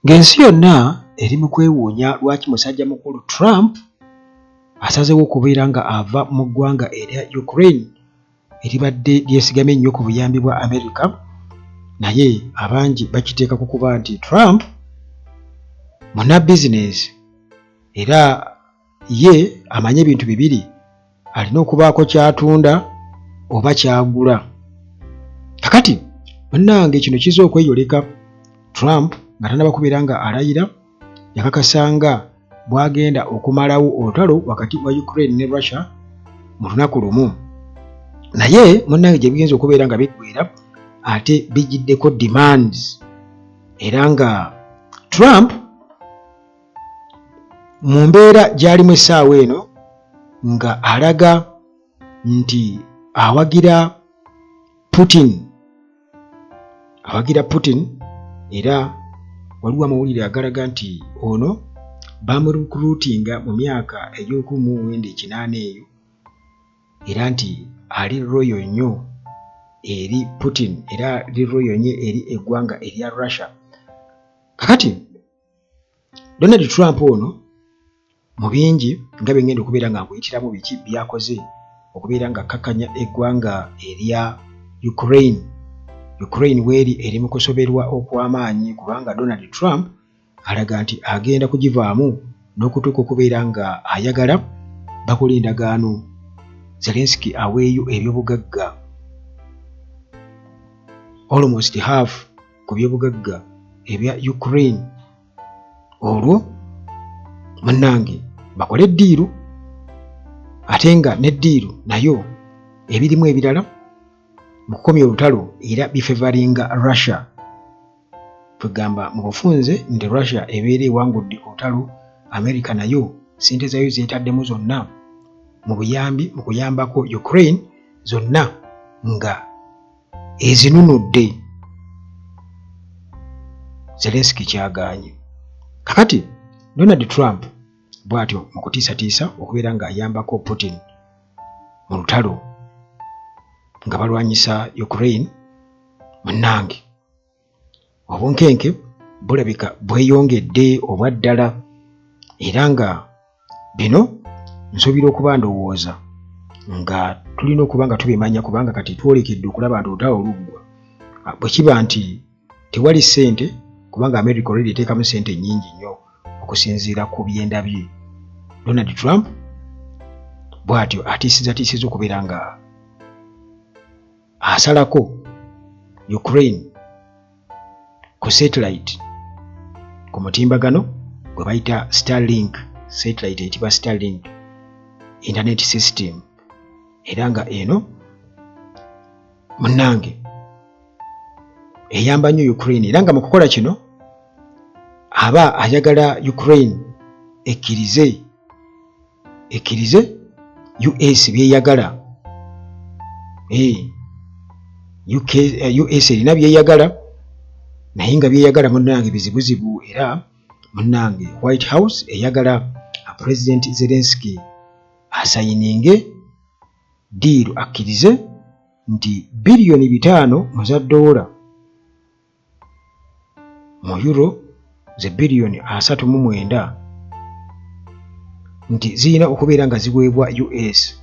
Ng'ensi yonna eri mu kwewuunya lwaki musajja mukulu Trump asazeewo okubeera nga ava mu ggwanga erya Ukraine eribadde lyesigamye ennyo ku buyambi bwa America, naye abangi bakiteeka ku kuba nti Trump munnabizinensi era ye amanyi ebintu bibiri, alina okubaako ky'atunda oba ky'agula. Kakati munnange kino kizze okweyoleka Trump nga tannaba kubeera nga alayira yakakasa nga bw'agenda okumalawo olutalo wakati wa Ukraine ne Russia mu lunaku lumu, naye munnange gye bigenza okubeera nga biggwera ate bijiddeko demands era nga Trump mu mbeera gy'alimu essaawa eno nga alaga nti awagira Putin, awagira Putin, era waliwo amawulire agalaga nti ono bamurekrutinga mu myaka egy'olukumi mu mwenda ekinaana eyo era nti ali royal nnyo eri Putin era ali royal nnyo eri eggwanga erya Russia. Kakati Donald Trump ono mu bingi nga bye ngenda okubeera nga nkuyitiramu biki by'akoze okubeera nga akkakkanya eggwanga erya Ukraine. Ukraine weeri eri mu kusoberwa okw'amaanyi kubanga Donald Trump alaga nti agenda kugivaamu n'okutuuka okubeera nga ayagala bakole endagaano Zelensky aweeyo ebyobugagga almost half ku byobugagga ebya Ukraine olwo munnange bakole eddiiru ate nga n'eddiiru nayo ebirimu ebirala mu kukomya olutalo era bifevaringa Russia. Kwegamba mu bufunze nti Russia ebeera ewangudde olutalo, America nayo ssente zaayo zeetaddemu zonna mu buyambi mu kuyambako Ukraine zonna nga ezinunudde. Zelensky kyagaanye. Kakati Donald Trump bw'atyo mu kutiisatiisa okubeera ng'ayambako Putin mu lutalo nga balwanyisa Ukraine, munnange obunkenke bulabika bweyongedde obwa ddala era nga bino nsuubira okuba ndowooza nga tulina okuba nga tubimanya kubanga kati twolekedde okulaba nti olutalo luggwa bwe kiba nti tewali ssente kubanga America already eteekamu ssente nnyingi nnyo okusinziira ku byendabye. Donald Trump bw'atyo atiisizatiisiza okubeera nga asalako Ukraine ku satellite ku mutimbagano gwe bayita Starlink, satellite eyitibwa Starlink internet system, era nga eno munnange eyamba nnyo Ukraine era nga mu kukola kino aba ayagala Ukraine ekkirize ekkirize US byeyagala. UK, US erina byeyagala naye nga byeyagala munnange bizibuzibu era munnange White House eyagala President Zelensky asayininge ddiiru akkirize nti 5 biliyoni mu za ddoola mu euro ze 39 biliyoni nti zirina okubeera nga ziweebwa US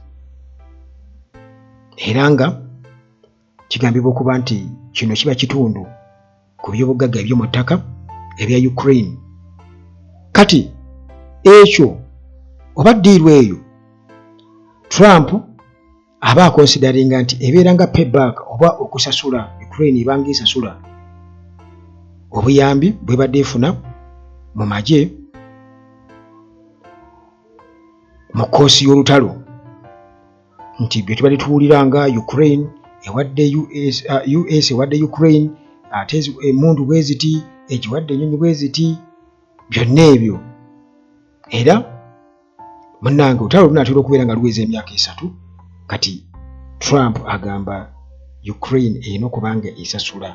era nga kigambibwa okuba nti kino kiba kitundu ku byobugagga eby'omu ttaka ebya Ukraine. Kati ekyo oba ddiiru eyo Trump aba akonsidaringa nti ebeera nga payback oba okusasula Ukraine ebanga esasula obuyambi bwebadde efuna mu magye mu kkoosi y'olutalo nti bye tubadde tuwulira nga Ukraine ewadde US, US ewadde Ukraine ate emmundu bwe ziti, egiwadde ennyonyi bwe ziti, byonna ebyo era munnange olutalo lunaatera okubeera nga luweza emyaka 3. Kati Trump agamba Ukraine erina okuba nga esasula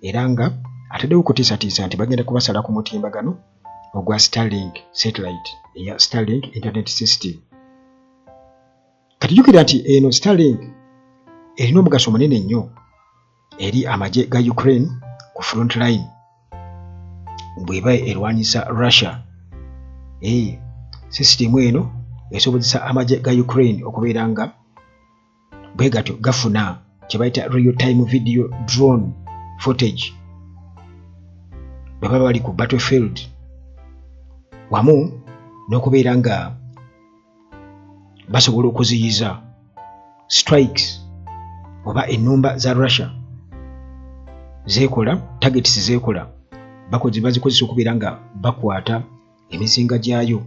era nga ataddewo okutiisatiisa nti bagenda kubasala ku mutimbagano ogwa Starlink satellite eya Starlink internet system. Kati jjukira nti eno Starlink erina omugaso munene nnyo eri amagye ga Ukraine ku front line. bw'eba erwanyisa Russia. Sisitimu eno esobozesa amagye ga Ukraine okubeera nga bwe gatyo gafuna kye bayita real time video drone footage bwe baba bali ku battlefield, wamu n'okubeera nga basobola okuziyiza strikes oba ennumba za Russia zeekola, targets zeekola, bakozi bazikozesa okubeera nga bakwata emizinga gyayo.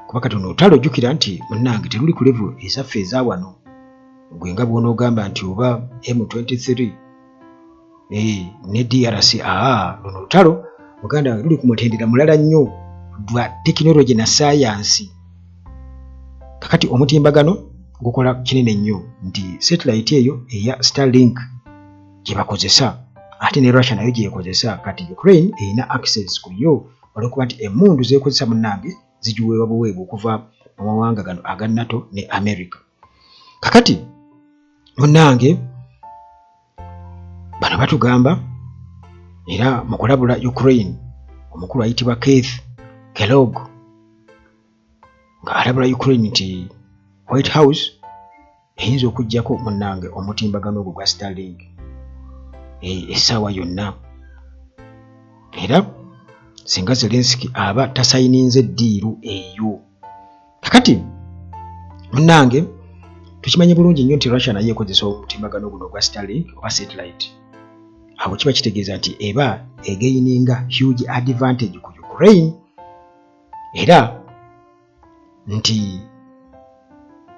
Kuba kati ono olutalo, ojjukira nti munnange teruli ku level ezaffe eza wano, gwe nga bw'onoogamba nti oba M23 ne DRC. Aa, luno olutalo, muganda wange, luli ku mutendera mulala nnyo lwa tekinologi na saayansi. Kakati omutimbagano gukola kinene nnyo nti satellite eyo eya Starlink gye bakozesa, ate ne Russia nayo gyekozesa. Kati Ukraine erina access ku yo olw'okuba nti emmundu zeekozesa, munnange, zigiweebwa buweebwa okuva mu mawanga gano aga NATO ne America. Kakati munnange, bano batugamba era mu kulabula Ukraine, omukulu ayitibwa Keith Kellogg nga alabula Ukraine nti White House eyinza okuggyako, munnange, omutimbagano ogwo gwa Starlink essaawa yonna, era singa Zelenski aba tasayininze deal eyo. Kakati munnange, tukimanyi bulungi nnyo nti Russia naye ekozesa omutimbagano guno ogwa Starlink oba satellite. Awo kiba kitegeeza nti eba egaininga huge advantage ku Ukraine, era nti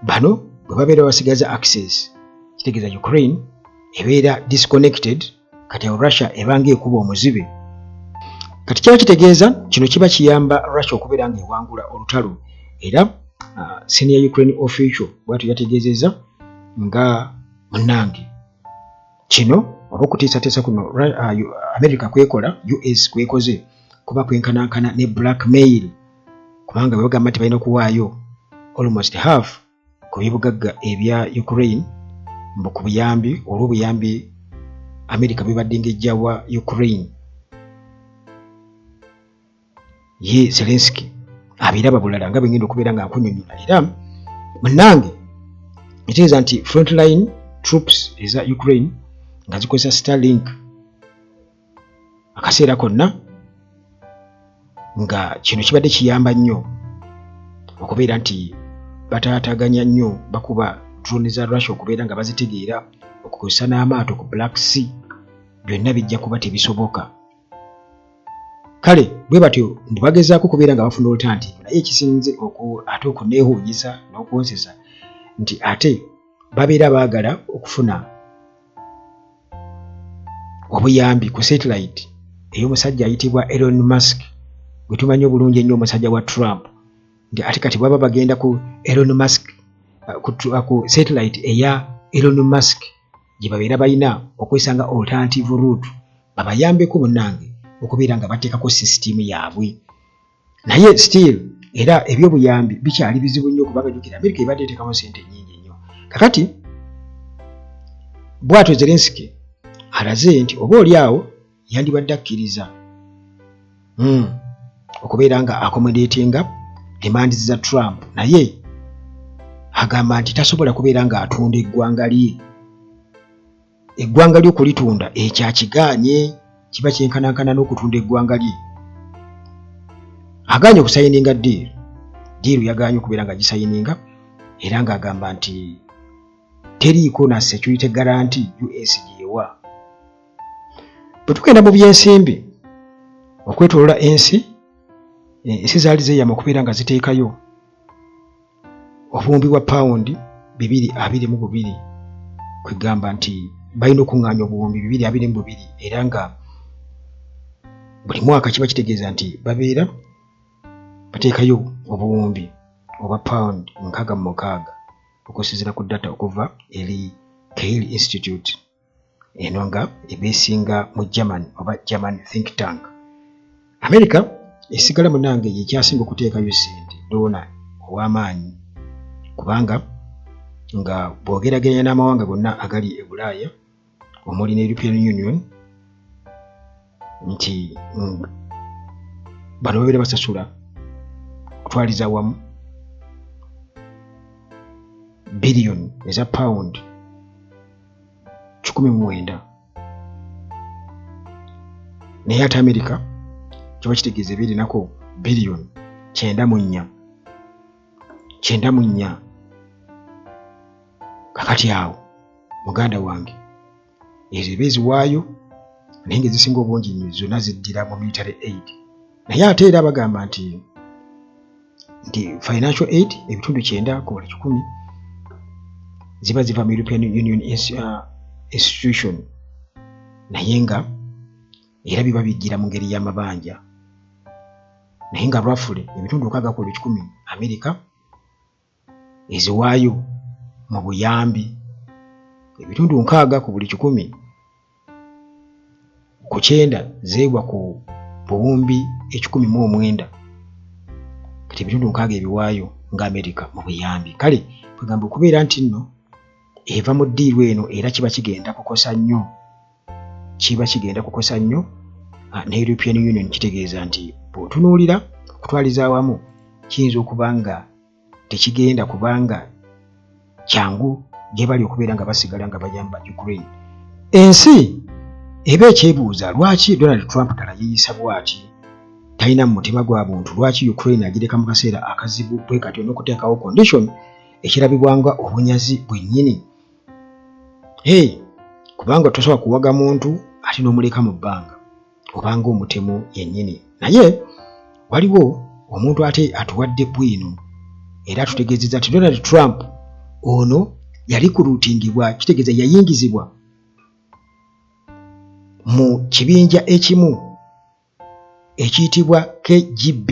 bano bwe babeera basigaza access, kitegeeza Ukraine ebeera disconnected. Kati awo Russia ebanga ekuba omuzibe. Kati kiba kitegeeza kino kiba kiyamba Russia okubeera nga ewangula olutalo. Era senior Ukraine official bwatyo yategeezezza nga munnange kino oba okutiisateesa kuno America kwekola, US kwekoze, kuba kwenkanankana ne blackmail, kubanga bwe bagamba nti balina okuwaayo almost half ku byobugagga ebya Ukraine mbu ku buyambi, olw'obuyambi America bwebadde ng'ejjawa Ukraine, ye Zelenski abiraba bulala nga bwengenda okubeera nga nkunyonyola. Era munnange, ekitegeeza nti frontline troops eza Ukraine nga zikozesa Starlink akaseera konna, nga kino kibadde kiyamba nnyo okubeera nti bataataganya nnyo, bakuba drone za Russia okubeera nga bazitegeera, okukozesa n'amaato ku Black Sea, byonna bijja kuba tebisoboka. Kale bwe batyo mbu bagezaako okubeera nga bafuna alternative. Naye ekisinze ate okuneewuunyisa n'okunsesa nti ate babeera baagala okufuna obuyambi ku satellite ey'omusajja ayitibwa Elon Musk, gwe tumanyi obulungi ennyo, omusajja wa Trump, nti ate kati baba bagenda ku Elon Musk, ku satellite eya Elon Musk gye babeera balina okwesanga alternative route babayambeko, munnange, okubeera nga bateekako sisitimu yaabwe. Naye still era ebyobuyambi bikyali bizibu nnyo, kubanga jjukira Amerika ebadde eteekamu sente nnyingi nnyo. Kakati bw'atyo Zelenski alaze nti oba oli awo yandibadde akkiriza okubeera nga accommodatinga demands za Trump, naye agamba nti tasobola kubeera ng'atunda eggwanga lye. Eggwanga lye okulitunda ekyakigaanye, kiba kyenkanankana n'okutunda eggwanga lye. Agaanye okusayininga deal. Deal yagaanye okubeera nga gisayininga, era ng'agamba nti teriiko na security guarantee US gyewa. Bwe tugenda mu byensimbi okwetolola ensi, ensi zaali zeeyama okubeera nga ziteekayo obuwumbi bwa pawundi 222, kwegamba nti balina okuŋŋaanya obuwumbi 222, era nga buli mwaka kiba kitegeeza nti babeera bateekayo obuwumbi obwa pawundi 66, okusinziira ku data okuva eri Kiel Institute, eno nga ebeesinga mu German oba German think tank. America esigala, munange, yekyasinga okuteekayo sente, donor ow'amaanyi, kubanga nga bw'ogeraageranya n'amawanga gonna agali e Bulaaya omuli ne European Union, Nti bano babeera basasula okutwaliza awamu biliyoni eza pound 19, naye ate Amerika kiba kitegeeza ebirinako biliyoni 94, 94. Kakati awo muganda wange, ezo eba eziwaayo, naye nga ezisinga obungi zonna ziddira mu military aid. Naye ate era bagamba nti financial aid 90% ziba ziva mu European Union institution, naye nga era biba bijjira mu ngeri y'amabanja, naye nga roughly 60% Amerika eziwaayo mu buyambi, 60% ku 90 zeewa ku 109. Kati 60% ebiwaayo nga Amerika mu buyambi. Kale kwegamba okubeera nti nno eva mu deal eno, era kiba kigenda kukosa nnyo, kiba kigenda kukosa nnyo ne European Union. Kitegeeza nti bw'otunuulira okutwaliza awamu, kiyinza okuba nga tekigenda kubanga kyangu gye bali okubeera nga basigala nga bayamba Ukraine. Ensi eba ekyebuuza lwaki Donald Trump ddala yeeyisa bw'ati, talina mu mutima gwa buntu. Lwaki Ukraine agireka mu kaseera akazibu bwe katyo n'okuteekawo condition ekirabibwa nga obunyazi bwennyini? Hey, kubanga tosobola kuwaga muntu ate n'omuleka mu bbanga obanga omutemu yennyini. Naye waliwo omuntu ate atuwadde bwino era atutegeezezza nti Donald Trump ono yali kuruutingibwa, kitegeeza yayingizibwa mu kibinja ekimu ekiyitibwa KGB,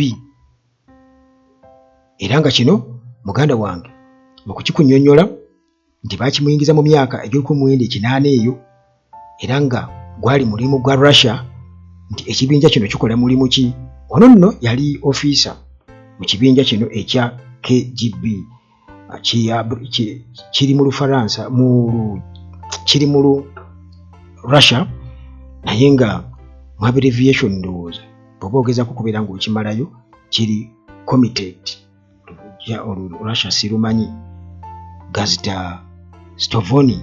era nga kino muganda wange mu kukikunnyonnyola nti baakimuyingiza mu myaka egy'olukumi eyo, era nga gwali mulimu gwa Russia. Nti ekibinja kino kikola mulimu ki? Ono nno yali ofiisa mu kibinja kino ekya KGB. Kiri mu Lufaransa, kiri mu lu Russia, naye nga mu abbreviation ndowooza bw'oba ogezaako okubeera ng'okimalayo kiri Komitet olu Russia sirumanyi, Gosudarstvennoi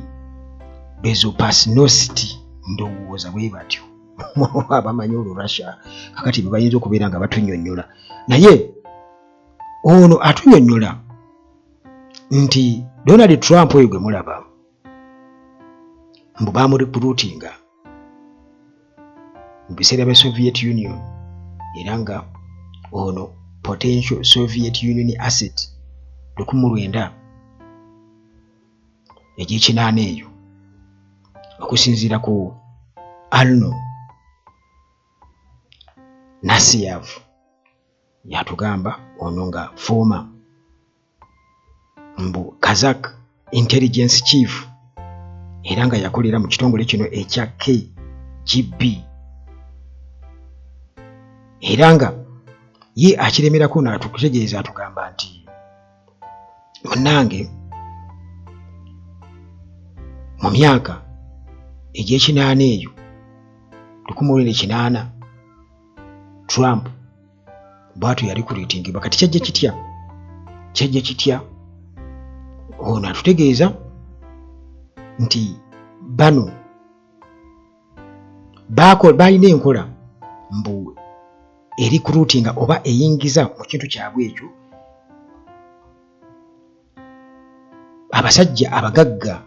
Bezopasnosti, ndowooza bwe batyo abamanyi olu Russia kakati bwe bayinza okubeera nga batunnyonnyola. Naye ono atunnyonnyola nti Donald Trump oyo gwe mulaba mbu bamurecruitinga mu biseera bya Soviet Union, era nga ono potential Soviet Union asset 1980 eyo, okusinziira ku Arno Nasiyev. Yatugamba ono nga former mbu Kazakh intelligence chief, era nga yakolera mu kitongole kino ekya KGB, era nga ye akiremerako n'atukutegeeza, atugamba nti munnange mu myaka egy'ekinaana eyo, 1980, Trump bwatyo yali kurecruitingibwa. Kati kyajja kitya? Kyajja kitya? Ono atutegeeza nti bano balina enkola mbu erecruitinga oba eyingiza mu kintu kyabwe ekyo abasajja abagagga,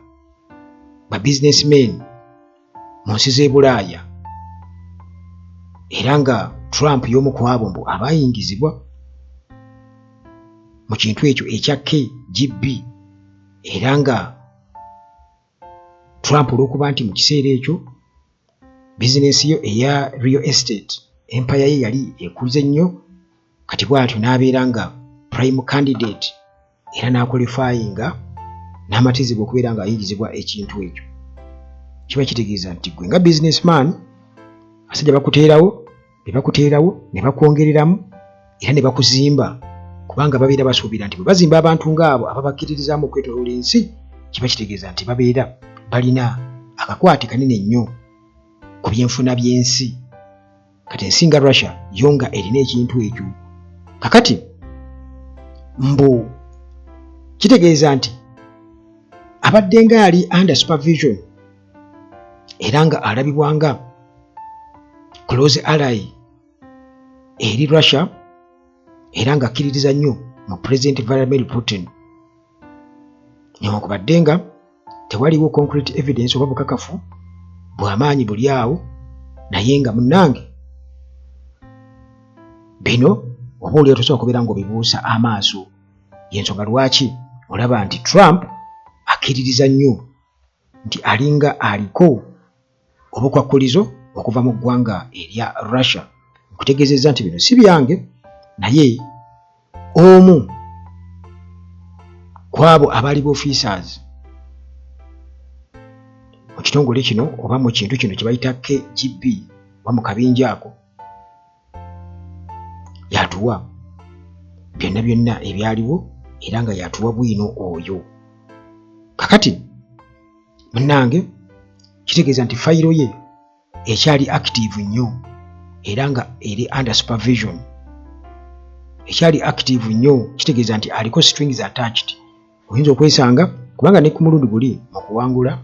ba businessmen mu nsi z'e Bulaaya, era nga Trump y'omu ku abo mbu abaayingizibwa mu kintu ekyo ekya KGB. Era nga Trump olw'okuba nti mu kiseera ekyo bizinensi yo eya real estate empire ye yali ekuze nnyo, kati bw'atyo n'abeera nga prime candidate, era n'aqualifyinga n'amatizibwa okubeera ng'ayingizibwa ekintu ekyo. Kiba kitegeeza nti gwe nga businessman, abasajja bakuteerawo ne bakuteerawo ne bakwongereramu era ne bakuzimba, kubanga babeera basuubira nti bwe bazimba abantu ng'abo ababakkiririzaamu okwetooloola ensi, kiba kitegeeza nti babeera balina akakwate kanene nnyo ku byenfuna by'ensi. Kati ensi nga Russia yo nga erina ekintu ekyo. Kakati mbu kitegeeza nti abadde nga ali under supervision era nga alabibwa nga close ally eri Russia, era nga akkiririza nnyo mu President Vladimir Putin, newankubadde nga tewaliwo concrete evidence oba bukakafu bw'amaanyi buli awo. Naye nga munnange, bino oba oli tosobola kubeera ng'obibuusa amaaso. Yensonga lwaki olaba nti Trump akkiririza nnyo nti alinga aliko obukwakkulizo okuva mu ggwanga erya Russia. Nkutegeezezza nti bino si byange, naye omu ku abo abaali ba officers mu kitongole kino oba mu kintu kino kye bayita KGB oba mu kabinja ako yatuwa byonna byonna ebyaliwo, era nga yatuwa bwino oyo. Kakati munnange, kitegeeza nti fayiro ye ekyali active nnyo era nga eri under supervision, ekyali active nnyo. Kitegeeza nti aliko strings attached. Oyinza okwesanga kubanga ne ku mulundi guli mu kuwangula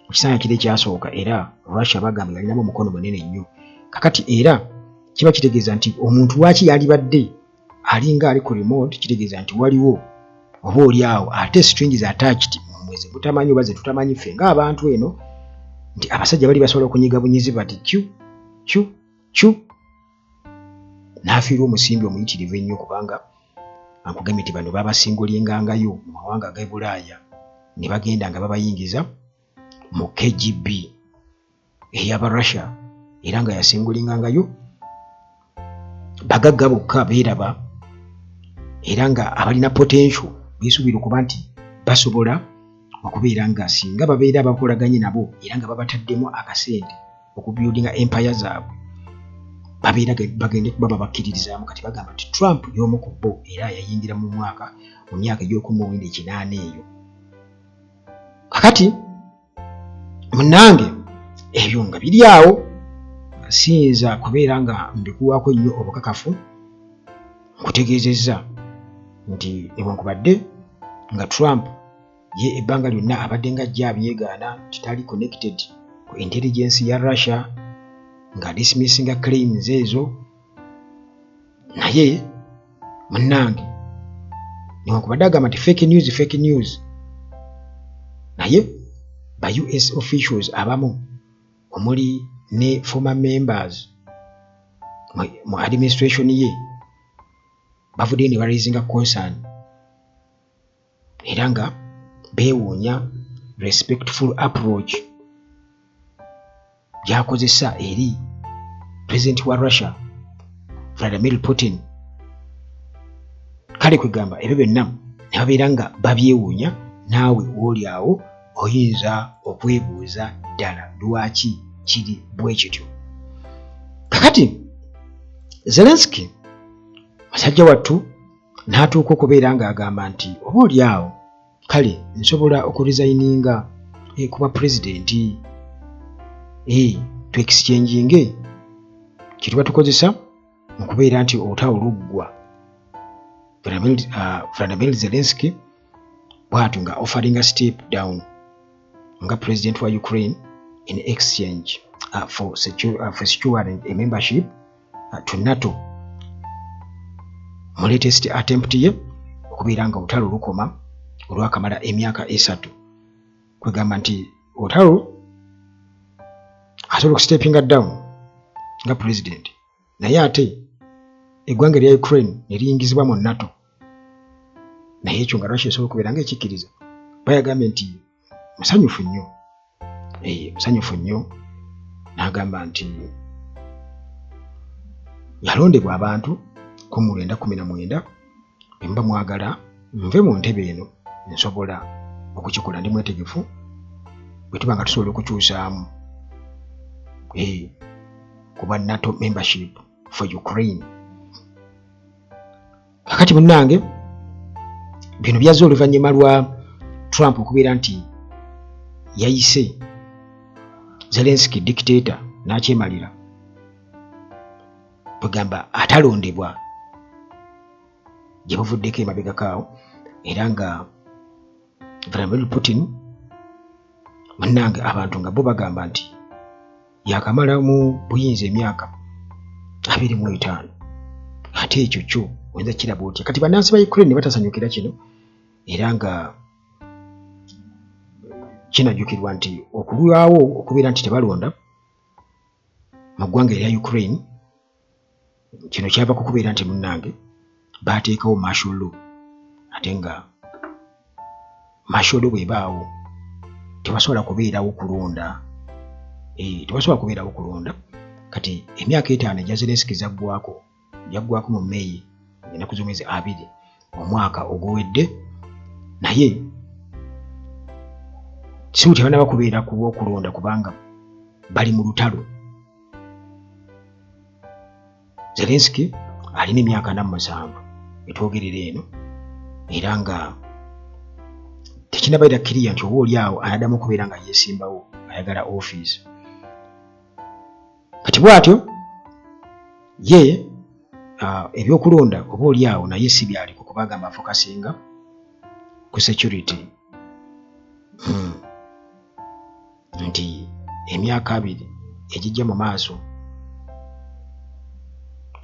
mu kisanja kiri ekyasooka, era Russia bagamba yalinamu omukono munene nnyo. Kakati era kiba kitegeeza nti omuntu lwaki yalibadde alinga ali ku remote, kitegeeza nti waliwo oba oli awo ate strings attached mmwe ze mutamanyi oba ze tutamanyi ffe ng'abantu eno, nti abasajja bali basobola okunyiga bunyizi bati kyu kyu kyu n'afiirwa omusimbi omuyitirivu ennyo, kubanga ankugambye nti bano babasingulingangayo mu mawanga ag'e Bulaaya ne bagenda nga babayingiza mu KGB ey'aba Russia, era nga yasingulingangayo bagagga bokka beeraba era nga abalina potential, beesuubira okuba nti basobola okubeera nga singa babeera bakolaganye nabo era nga babataddemu akasente okubuildinga empire zaabwe, babeera bagende kuba babakkiririzaamu. Kati bagamba nti Trump y'omu ku bo, era yayingira mu mwaka mu myaka egy'oku 1980 eyo. Kakati munnange, ebyo nga biri awo, siyinza kubeera nga mbikuwaako nnyo obukakafu. Nkutegeezezza nti newankubadde nga Trump ye ebbanga lyonna abadde nga ajja abyegaana nti tali connected ku intelligence ya Russia, nga dismissinga claims ezo, naye munnange, newankubadde agamba nti fake news, fake news, naye ba US officials abamu omuli ne former members mu administration ye bavuddeyo ne baraisinga concern era nga beewuunya respectful approach gy'akozesa eri President wa Russia Vladimir Putin. Kale kwegamba ebyo byonna ne babeera nga babyewuunya. Naawe wooli awo oyinza okwebuuza ddala lwaki kiri bwe kityo. Kakati Zelenski musajja wattu n'atuuka okubeera ng'agamba nti oba oli awo kale nsobola okuresigninga kuba pulezidenti, twexchanginge kyetuba tukozesa mu kubeera nti olutalo luggwa. Vladimir Zelenski bw'atyo nga offering a step down nga president wa Ukraine in exchange for securing a membership to NATO, mu latest attempt ye okubeera nga olutalo lukoma olwakamala emyaka 3. Kwegamba nti olutalo asobola okustepinga down nga president, naye ate eggwanga erya Ukraine ne liyingizibwa mu NATO. Naye ekyo nga Russia esobola okubeera nga ekikkiriza. Bayagambye nti musanyufu nnyo, musanyufu nnyo, n'agamba nti yalondebwa abantu ku mu 1919. Bwe muba mwagala nve mu ntebe eno, nsobola okukikola, ndi mwetegefu, bwe tuba nga tusobola okukyusaamu kuba NATO membership for Ukraine. Kakati munnange, bino byazze oluvannyuma lwa Trump okubeera nti yayise Zelenski dictator n'akyemalira. Kwegamba atalondebwa gye buvuddeko emabegako awo, era nga Vladimir Putin munnange abantu nga bo bagamba nti yakamala mu buyinza emyaka 25, ate ekyo kyo oyinza kiraba otya? Kati bannansi ba Ukraine ne batasanyukira kino, era nga kinajjukirwa nti okulwawo okubeera nti tebalonda mu ggwanga erya Ukraine, kino kyava ku kubeera nti munnange baateekawo martial law, ate nga martial law bw'ebaawo tewasobola kubeerawo kulonda, tewasobola kubeerawo kulonda. Kati emyaka 5 egya Zelensky zaggwako, byaggwako mu May, ennaku z'omwezi 20 omwaka oguwedde, naye si tebanaba kubeera kuba okulonda kubanga bali mu lutalo. Zelensky alina emyaka 47 etwogerera eno, era nga tekinabaira kkiriya nti oba oli awo anaddamu okubeera nga yeesimbawo ayagala ofiisi. Kati bw'atyo ye ebyokulonda oba oli awo naye si byaliko, kubagamba afocusinga ku security, nti emyaka 20 egijja mu maaso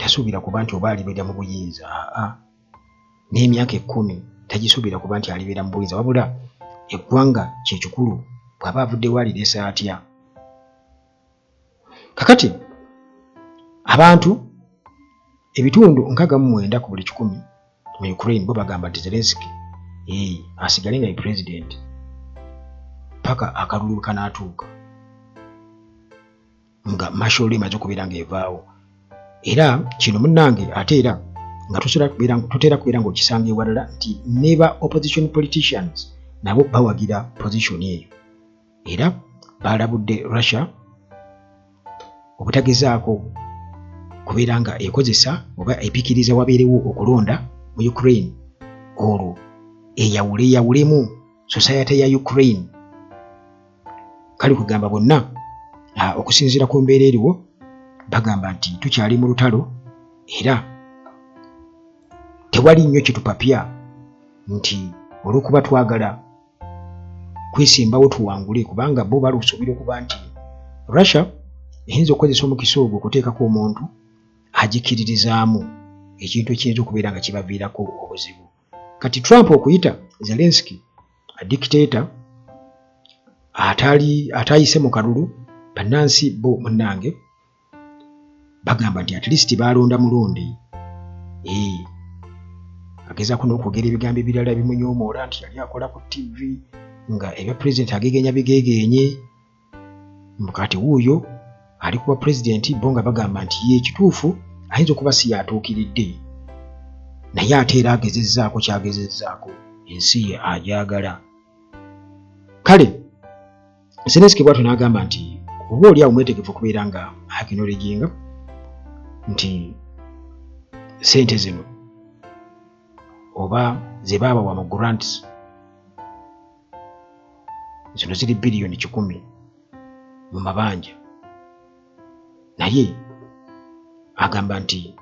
tasuubira kuba nti oba alibeera mu buyinza, aa n'emyaka 10 tagisuubira kuba nti alibeera mu buyinza, wabula eggwanga kyekikulu, bw'aba avuddewo aliresa atya. Kakati abantu ebitundu 69 ku buli 100 mu Ukraine bo bagamba nti Zelensky asigale nga ye president paka akalulu kanaatuuka nga martial law emaze okubeera ng'evaawo. Era kino munnange ate era nga totera kubeera ng'okisanga ewalala nti ne ba opposition politicians nabo bawagira position eyo, era balabudde Russia obutagezaako kubeera nga ekozesa oba epikiriza wabeerewo okulonda mu Ukraine, olwo eyawule eyawulemu society ya Ukraine. Kale kugamba bonna okusinziira ku mbeera eriwo bagamba nti tukyali mu lutalo, era tewali nnyo kitupapya nti olw'okuba twagala kwesimbawo tuwangule, kubanga bo balusuubira okuba nti Russia eyinza okukozesa omukisa ogwo okuteekako omuntu agikiririzaamu, ekintu ekiyinza okubeera nga kibaviirako obuzibu. Kati Trump okuyita Zelensky dictator atali atayise mu kalulu, bannansi bo munnange bagamba nti at least balonda mulundi. Agezaako n'okwogera ebigambo ebirala ebimunyoomoola nti yali akola ku TV nga ebya pulezidenti agegenya bigegenye, kati wuuyo ali kuba pulezidenti. Bo nga bagamba nti ye kituufu ayinza okuba si yatuukiridde, naye ate era agezezzaako kyagezezzaako, ensi ye agyagala. Kale Zelensky bwatyo n'agamba nti oba oli awo mwetegefu okubeera nga acknowledginga nti sente zino oba ze baabawa mu grants zino ziri biliyoni 100 mu mabanja, naye agamba nti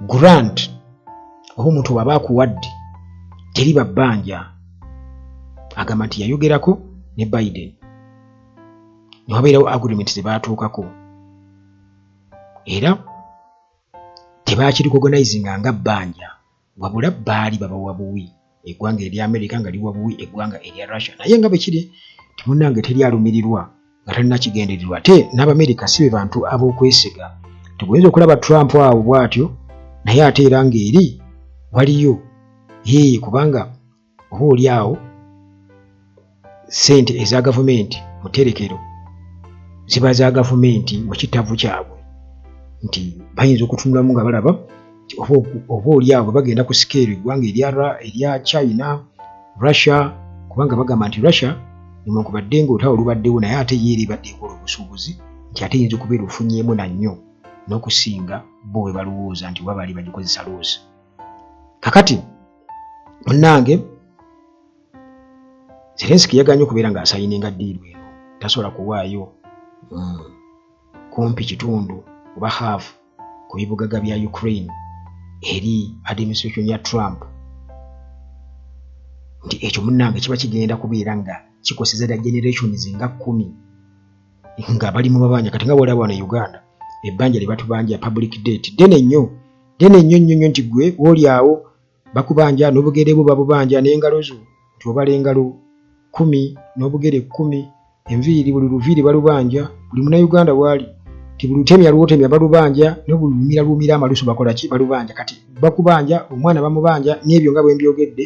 grant oba omuntu bw'aba akuwadde teriba bbanja. Agamba nti yayogerako ne Biden ne wabeerawo agreement ze baatuukako, era tebakirecognizinga nga bbanja, wabula baali babawa buwi, eggwanga erya America nga liwa buwi eggwanga erya Russia. Naye nga bwe kiri timunnange teri alumirirwa nga talina kigendererwa, ate n'Abamerika si be bantu ab'okwesiga. Teguyinza okulaba Trump awo bw'atyo, naye ate era ng'eri waliyo yee, kubanga oba oli awo ssente eza gavumenti mu tterekero ziba za gavumenti mu kitavu kyabwe, nti bayinza okutunulamu nga balaba nti oba oli awo bwe bagenda ku scale eggwanga erya China, Russia, kubanga bagamba nti Russia newankubadde ng'olutalo lubaddewo, naye ate ye era ebadde ekola obusuubuzi, nti ate eyinza okubeera ofunyeemu na nnyo n'okusinga bo bwe balowooza nti oba baali bagikozesa loss. Kakati munnange Zelensky yaganye okubeera ng'asigninga deal eno, tasobola kuwaayo kumpi kitundu oba half ku bibugaga bya Ukraine eri administration ya Trump, nti ekyo munnange kiba kigenda kubeera nga kikoseza dda generations nga 10 nga bali mu mabanja. Kati nga bwolaba wano e Uganda, ebbanja lye batubanja, public debt, ddene nnyo, ddene nnyo nnyo nnyo, nti gwe wooli awo bakubanja n'obugere bwo babubanja n'engalo zo, nti obala engalo 10 n'obugere 10, enviiri, buli luviiri balubanja. Buli Munnayuganda waali ti buli lutemya lwotemya balubanja, ne buli lumira lumira amalusu bakola ki? Balubanja. Kati bakubanja, omwana bamubanja, n'ebyo nga bwe mbyogedde,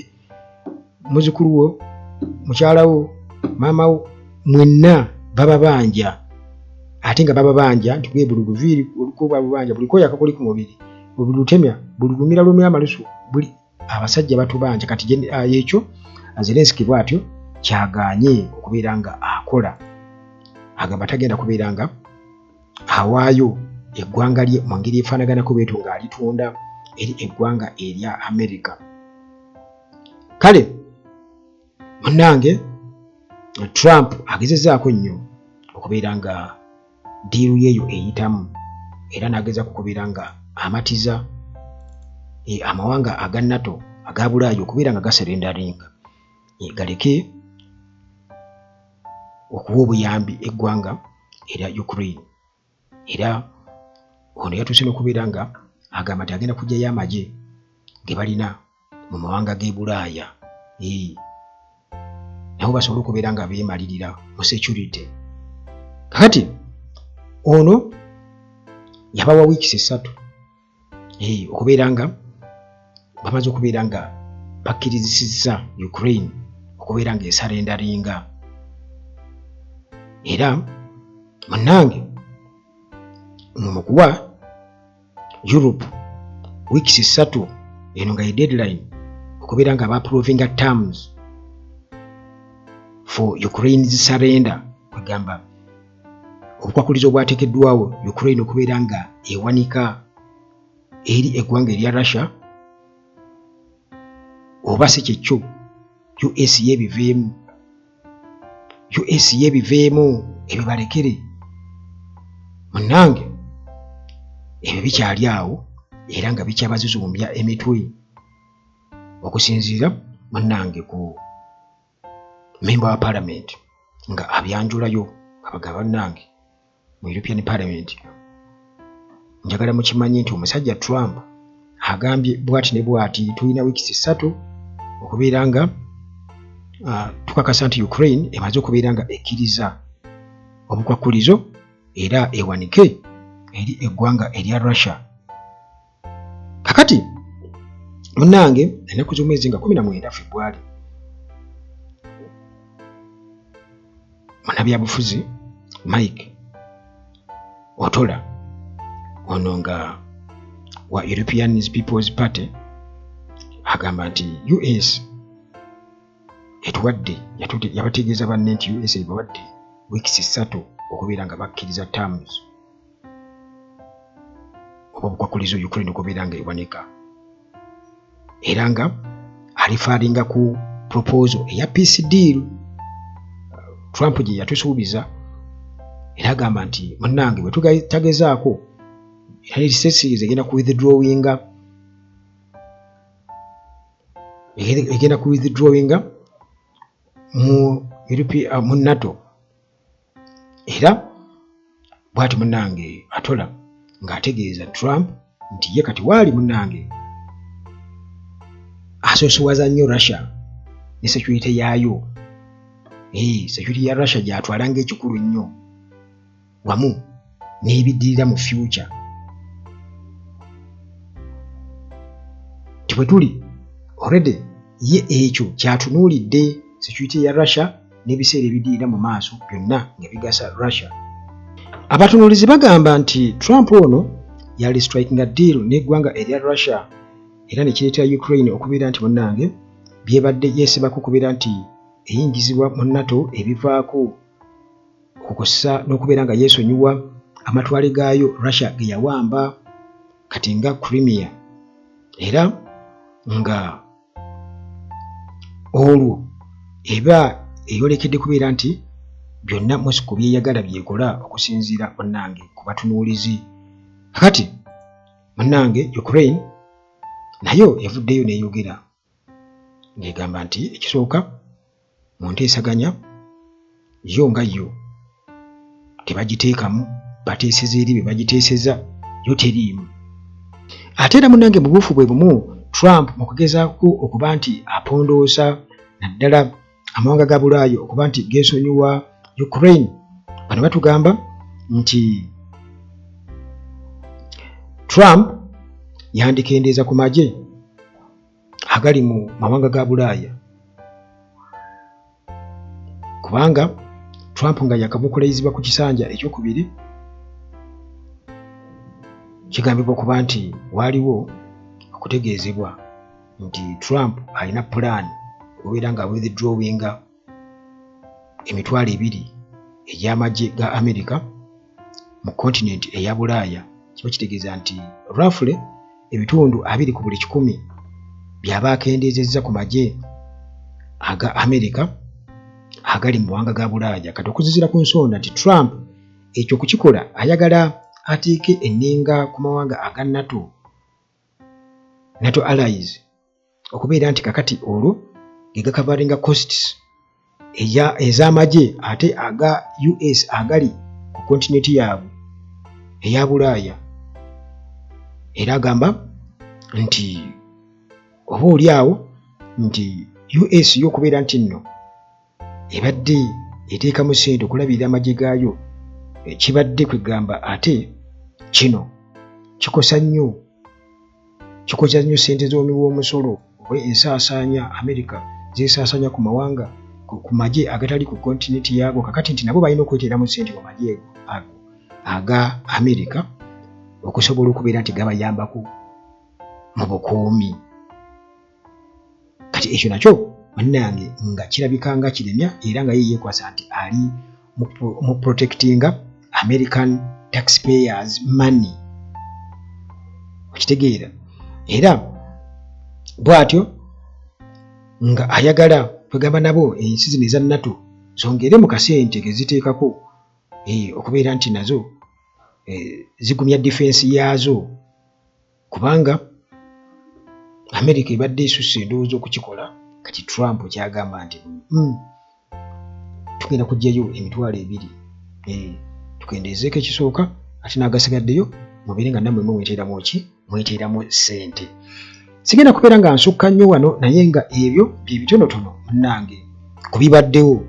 muzukulu wo, mukyala wo, maama wo, mwenna bababanja. Ate nga bababanja nti gwe buli luviiri oluko babubanja, buli koyaka kuli ku mubiri, buli lutemya, buli lumira lumira amalusu, buli abasajja batubanja. Kati ekyo Zelenski bw'atyo kyagaanye okubeera nga akola. Agamba tagenda kubeera nga awaayo eggwanga lye mu ngeri efaanaganako bwetyo ng'alitunda eri eggwanga erya America. Kale munnange, Trump agezezaako nnyo okubeera nga deal yeeyo eyitamu, era n'agezaako okubeera nga amatiza amawanga aga NATO aga Bulaaya okubeera nga gasurrenderinga, galeke okuwa obuyambi eggwanga erya Ukraine. Era ono yatuuse n'okubeera nga agamba nti agenda kuggyayo amagye ge balina mu mawanga g'e Bulaaya, nabo basobole okubeera nga beemalirira mu security. Kakati ono yabawa weeks 3 okubeera nga bamaze okubeera nga bakkirizisizza Ukraine okubeera nga esurrenderinga. Era munnange, mu kuwa Europe weeks 3, eno nga ye deadline okubeera nga baapprovinga terms for Ukraine's surrender, kwegamba obukwakulizo obwateekeddwawo Ukraine okubeera nga ewanika eri eggwanga erya Russia, oba si kyekyo US yeebiveemu, US yeebiveemu ebibalekere. Munnange, ebyo bikyali awo era nga bikyabazizumbya emitwe, okusinziira munnange ku memba wa parliament nga abyanjulayo, nga bagamba, "Bannange mu European Parliament, njagala mukimanye nti omusajja Trump agambye bwati ne bwati. Tulina weeks 3 okubeera nga tukakasa nti Ukraine emaze okubeera nga ekkiriza obukwakulizo era ewanike eri eggwanga erya Russia." Kakati munnange, ennaku z'omwezi nga 19 Febwali, munnabyabufuzi Mike Otola, ono nga wa European People's Party, agamba nti US etuwadde, yabategeeza banne nti US ebawadde weeks 3 okubeera nga bakkiriza terms oba obukwakulizo Ukraine okubeera nga ewanika, era nga areferringa ku proposal eya peace deal Trump gye yatusuubiza. Era agamba nti munnange, bwe tutagezaako, United States egenda ku withdrawinga, egenda ku withdrawinga mu mu NATO. Era bw'ati munnange Atola ng'ategeeza Trump nti ye kati waali munnange asoosowaza nnyo Russia ne security yaayo. Security ya Russia gy'atwala ng'ekikulu ennyo wamu n'ebiddirira mu future, nti bwe tuli already ye ekyo kyatunuulidde, security ya Russia n'ebiseera ebiddirira mu maaso byonna nga bigasa Russia. Abatunuulizi bagamba nti Trump ono yali strikinga deal n'eggwanga erya Russia, era ne kireetera Ukraine okubeera nti munnange byebadde yeesibako okubeera nti eyingizibwa mu NATO ebivaako, okukosa n'okubeera nga yeesonyiwa amatwale gaayo Russia ge yawamba kati nga Crimea, era nga olwo eba eyolekedde kubeera nti byonna Moscow byeyagala byekola, okusinziira munnange ku batunuulizi. Kakati munnange, Ukraine nayo evuddeyo n'eyogera ng'egamba nti ekisooka, mu nteesaganya yo nga yo tebagiteekamu, bateeseza eri be bagiteeseza, yo teriimu. Ate era munnange, mu buufu bwe bumu, Trump mu kugezaako okuba nti apondoosa naddala amawanga ga Bulaaya okuba nti geesonyiwa Ukraine, bano batugamba nti Trump yandikendeeza ku magye agali mu mawanga ga Bulaaya, kubanga Trump nga yakamukulayizibwa ku kisanja ekyokubiri, kigambibwa okuba nti waaliwo okutegeezebwa nti Trump alina pulaani okubeera nga withdrawinga 20,000 egy'amagye ga America mu kontinenti eya Bulaaya. Kiba kitegeeza nti roughly ebitundu 20 ku buli 100 byaba akendeezezza ku magye aga America agali mu mawanga ga Bulaaya. Kati okusinziira ku nsonda nti Trump ekyo okukikola ayagala ateeke enninga ku mawanga aga NATO, NATO allies, okubeera nti kakati olwo ge gacoveringa costs ez'amagye ate aga US agali ku kontinenti yaabwe eya Bulaaya. Era agamba nti oba oli awo nti US yo okubeera nti nno ebadde eteekamu ssente okulabirira amagye gaayo, kibadde kwegamba ate kino kikosa nnyo, kikosa nnyo ssente z'omuwi w'omusolo oba ensaasaanya America zeesaasaanya ku mawanga, ku magye agatali ku kontinenti yaago. Kakati nti nabo balina okweteeramu ssente mu magye ago aga America okusobola okubeera nti gabayambako mu bukuumi. Kati ekyo nakyo bannange nga kirabika nga kiremya, era nga ye yeekwasa nti ali mu protectinga American taxpayers' money, okitegeera? Era bw'atyo nga ayagala kwegamba nabo ensi zino eza NATO zongere mu kasente ke ziteekako okubeera nti nazo zigumya defense yaazo, kubanga America ebadde esusse endowooza okukikola. Kati Trump kyagamba nti tugenda kuggyayo 20,000, tukendeezeeko ekisooka, ate n'agasigaddeyo mubeere nga nammwe mwe mweteeramu ki, mweteeramu ssente. Sigenda kubeera nga nsukka nnyo wano, naye nga ebyo bye bitonotono munnange ku bibaddewo.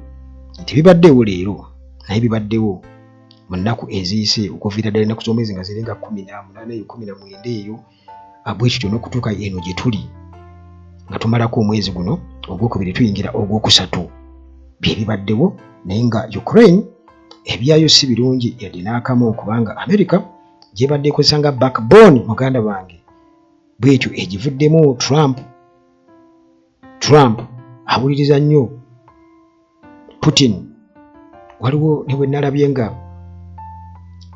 Tebibaddewo leero, naye bibaddewo mu nnaku eziyise, okuviira ddala ennaku z'omwezi nga ziringa 18 eyo, 19 eyo, bwe kityo n'okutuuka eno gye tuli nga tumalako omwezi guno ogwokubiri, tuyingira ogwokusatu. Bye bibaddewo, naye nga Ukraine ebyayo si birungi yadde n'akamu, kubanga America gyebadde ekozesa nga backbone, muganda wange, bwetyo egivuddemu. Trump awuliriza nnyo Putin. Waliwo ne bwe nalabye nga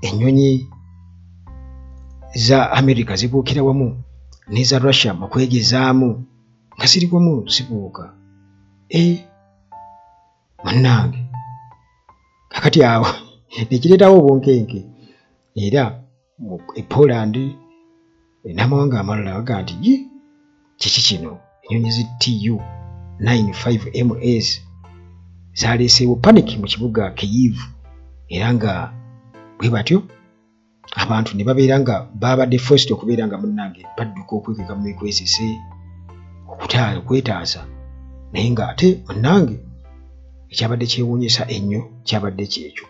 ennyonyi za America zibuukira wamu n'eza Russia mu kwegezaamu, nga ziri wamu zibuuka. E munnange, kakati awo nekireetawo obunkenke, era e Poland n'amawanga amalala baga nti, "Yi, kiki kino?" Ennyonyi zi Tu 95 MS zaleeseewo panic mu kibuga Kyiv, era nga bwe batyo abantu ne babeera nga babadde forced okubeera nga munnange badduka okwekweka mu mikwesese okwetaasa. Naye ng'ate munnange, ekyabadde kyewuunyisa ennyo kyabadde kyekyo.